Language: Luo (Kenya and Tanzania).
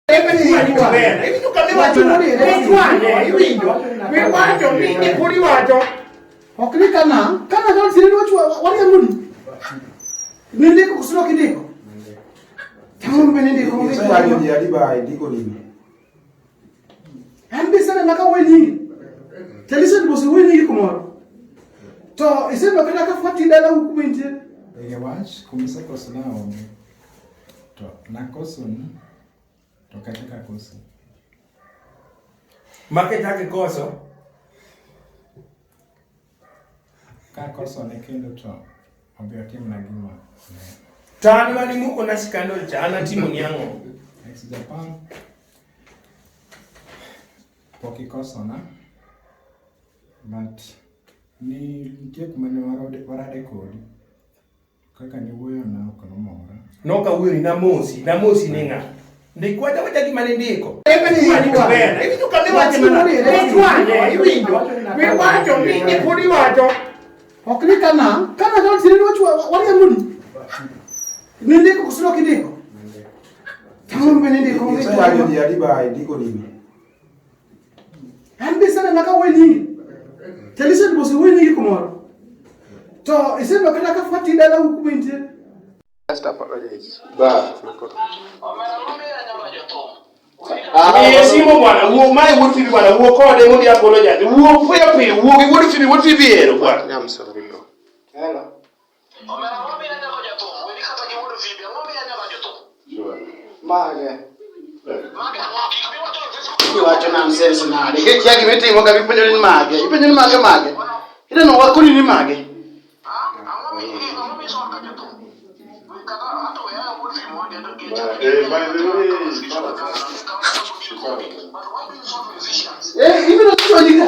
Iwacho ni pod iwacho. Ok ni kana, kana to siri wacho wariambo ni. Nindiko koso ok indiko? Tang'o be nindiko? Iseyanyo ji adi ba indiko nini? An be isenena ka wuoyo nyingi. Telisen bose wuoyo nyingi kumoro. To iseneno kata ka Fati dalau kuma intie. E wach kumisekosona onge. To nakosoni to kata kakoso. Make chak ikoso. Kakosone kendo to obi otimna gima ne. To an mane imuko na scandal cha an atimo ni ang'o? Ex Japan pok ikosona but ni nitie kuma ne warade kodi. Kaka niwuoyona ok nomora. Nok awuoyoni namosi, namosi ni ng'a? Ndik wacha wacha gima nindiko. Iwacho ni pod iwacho. Ok ni kana, kana to siri wacho wariambo ni. Nindiko koso ok indiko? Tang'o be nindiko? Iseyanyo ji adi ba indiko nini? An be isenena ka wuoyo nyingi. Telisen bose wuoyo nyingi kumoro. To iseneno kata ka Fati dalau kuma intie. Just apologize. Ba. Miye simo bwana, wuo mae wuod Fibi bwana, wuo kode mondo i apologize. Wuo piyo piyo, wuo gi wuod Fibi, wuod Fibi ero bwana. I'm sorry bro. Hello. Mage. Iwacho nonsense nade? Nikech kia gima itimo ka ipenjo ni mage. Ipenjo ni mage mage. Ineno wakoni ni mage. Eh, ibiro chwanyi ka.